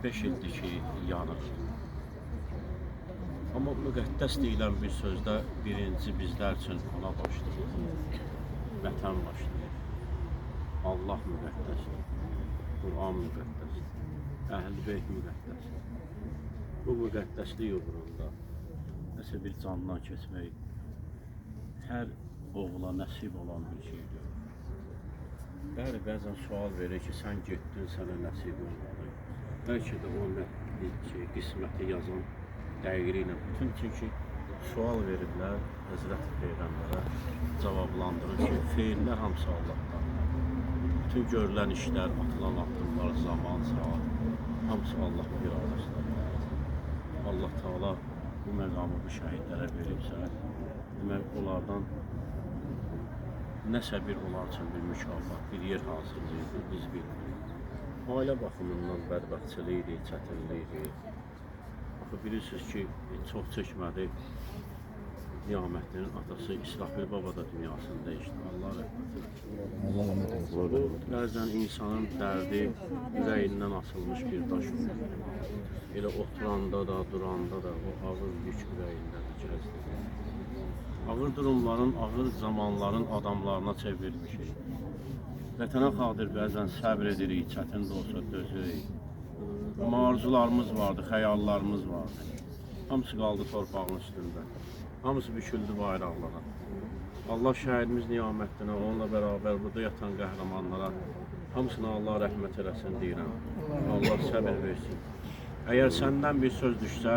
5 ildir ki, yanır. Amma müqəddəs deyilən bir sözdə birinci bizlər üçün ana başlayır, vətən başlayır. Allah müqəddəsdir, Quran müqəddəsdir, Əhl-i Beyt müqəddəsdir. Bu müqəddəslik uğrunda nəsə bir candan keçmək hər oğula nəsib olan bir şeydir. Bəli, bəzən sual verir ki, sən getdin, sənə nəsib olmadı. Bəlkə də o qisməti yazan dəqiqi ilə bütün, çünki sual veriblər Həzrəti Peyğəmbərə, cavablandırır ki, feillər hamısı Allahdandır. Bütün görülən işlər, atılan addımlar, zaman, saat, hamısı Allahın iradəsində bağlıdır. Allah Teala bu məqamı bu şəhidlərə veribsə, demək onlardan nəsə bir onlar üçün bir mükafat, bir yer hazırlayır, biz bilmirik. Ailə baxımından bədbəxtçilik idi, çətinlik idi. Axı bilirsiniz ki, çox çəkmədi. Niyamətlinin atası İsrafil baba da dünyasını dəyişdi. Allah rəhmət eləsin. Allah rəhmət eləsin. Bu, bəzən insanın dərdi ürəyindən asılmış bir daş olur. Elə oturanda da, duranda da o ağır yük ürəyindədir, gəzdirir. Ağır durumların, ağır zamanların adamlarına çevrilmişik. Vətənə xatir bəzən səbr edirik, çətin də olsa dözürük. Amma arzularımız vardı, xəyallarımız vardı. Hamısı qaldı torpağın üstündə. Hamısı büküldü bayraqlara. Allah şəhidimiz Niyaməddinə, onunla bərabər burada yatan qəhrəmanlara hamısına Allah rəhmət eləsin deyirəm. Allah səbir versin. Əgər səndən bir söz düşsə,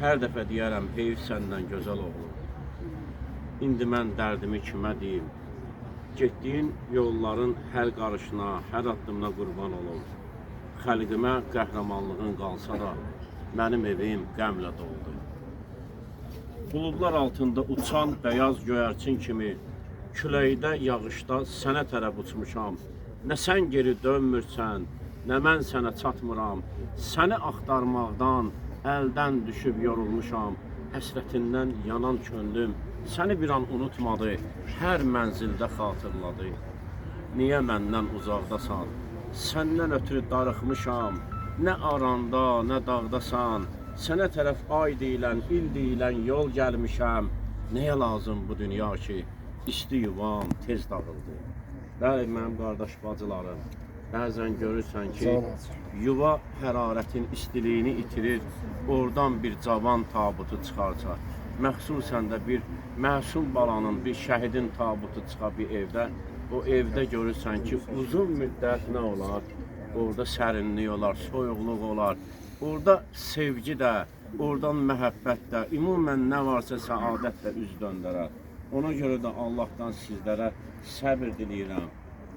hər dəfə deyərəm, heyf səndən gözəl oğlum. İndi mən dərdimi kimə deyim? Getdiyin yolların hər qarışına, hər addımına qurban olum. Xəlqimə qəhrəmanlığın qalsa da, mənim evim qəmlə doldu. Buludlar altında uçan bəyaz göyərçin kimi küləkdə, yağışda sənə tərəf uçmuşam. Nə sən geri dönmürsən, nə mən sənə çatmıram. Səni axtarmaqdan əldən düşüb yorulmuşam. Həsrətindən yanan könlüm səni bir an unutmadı, hər mənzildə xatırladı. Niyə məndən uzaqdasan? Səndən ötürü darıxmışam. Nə aranda, nə dağdasan. Sənə tərəf ay deyilən, il deyilən yol gəlmişəm. Nəyə lazım bu dünya ki, isti yuvam tez dağıldı. Bəli, mənim qardaş bacılarım, bəzən görürsən ki, yuva hərarətin istiliyini itirir, oradan bir cavan tabutu çıxarsa, məxsusən də bir məsum balanın, bir şəhidin tabutu çıxa bir evdə, o evdə görürsən ki, uzun müddət nə olar? Orada sərinlik olar, soyuqluq olar. Orada sevgi də, oradan məhəbbət də, ümumən nə varsa səadət də üz döndərər. Ona görə də Allahdan sizlərə səbir diləyirəm.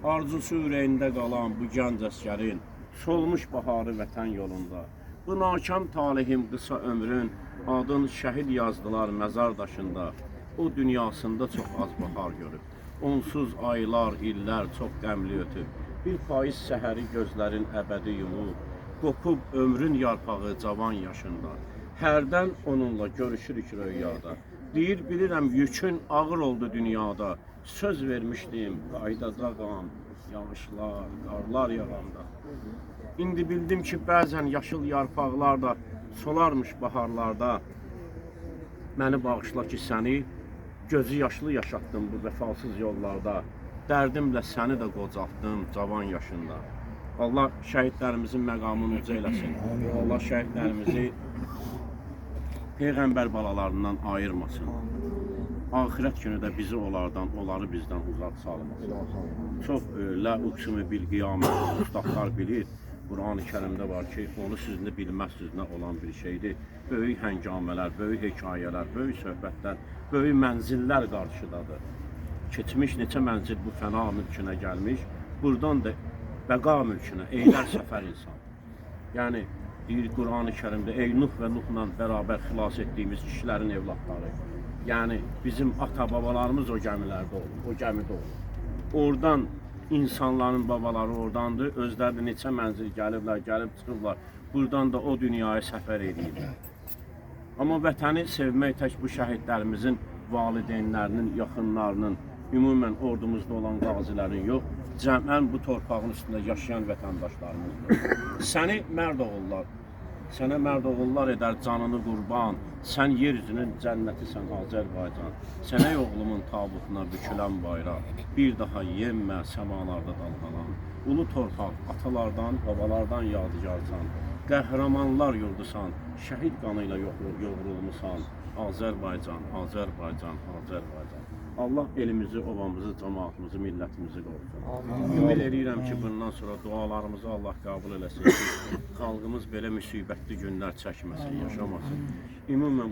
Arzusu ürəyində qalan bu gənc əsgərin solmuş baharı vətən yolunda. Bu nakam talihim qısa ömrün adın şəhid yazdılar məzar daşında. O dünyasında çox az bahar görüb. Onsuz aylar, illər çox qəmli ötüb. Bir payız səhəri gözlərin əbədi yumub. Qopub ömrün yarpağı cavan yaşında. Hərdən onunla görüşürük röyada. Deyir, bilirəm yükün ağır oldu dünyada. Söz vermişdim, qayıdacağam, yağışlar, qarlar yağanda. İndi bildim ki, bəzən yaşıl yarpaqlar da solarmış baharlarda. Məni bağışla ki, səni gözü yaşlı yaşatdım bu vəfasız yollarda. Dərdimlə səni də qocaltdım cavan yaşında. Allah şəhidlərimizin məqamını uca eləsin. Allah şəhidlərimizi Peyğəmbər balalarından ayırmasın. Axirət günü də bizi onlardan, onları bizdən uzaq salmasın. Çox lə uqsimi bil qiyamət ustadlar bilir. Qur'an-ı Kərimdə var ki, onu siz də bilməzsiniz nə olan bir şeydir. Böyük həngamələr, böyük hekayələr, böyük söhbətlər, böyük mənzillər qarşıdadır. Keçmiş neçə mənzil bu fəna mülkünə gəlmiş, buradan da bəqa mülkünə eylər səfər insan. Yəni deyir Qur'an-ı Kərimdə, ey Nuh və Nuhla bərabər xilas etdiyimiz kişilərin evladları. Yəni bizim ata-babalarımız o gəmilərdə olub, o gəmidə olub. Oradan insanların babaları oradandır, özləri də neçə mənzil gəliblər, gəlib çıxıblar. Buradan da o dünyaya səfər eləyiblər. Amma vətəni sevmək tək bu şəhidlərimizin valideynlərinin, yaxınlarının, ümumən ordumuzda olan qazilərin yox, Cəmən bu torpağın üstündə yaşayan vətəndaşlarımızdır. Səni mərd oğullar, sənə mərd oğullar edər canını qurban. Sən yer üzünün cənnətisən Azərbaycan. Sənə oğlumun tabutuna bükülən bayraq, bir daha yenmə səmalarda dalğalan. Ulu torpaq atalardan, babalardan yadigarsan. Qəhrəmanlar yurdusan, şəhid qanı ilə yoğrulmusan. Azərbaycan, Azərbaycan, Azərbaycan. Allah elimizi, obamızı, cəmaatımızı, millətimizi qorusun. Ümid eləyirəm ki, bundan sonra dualarımızı Allah qəbul eləsin ki, xalqımız belə müsibətli günlər çəkməsin, yaşamasın. Ümumən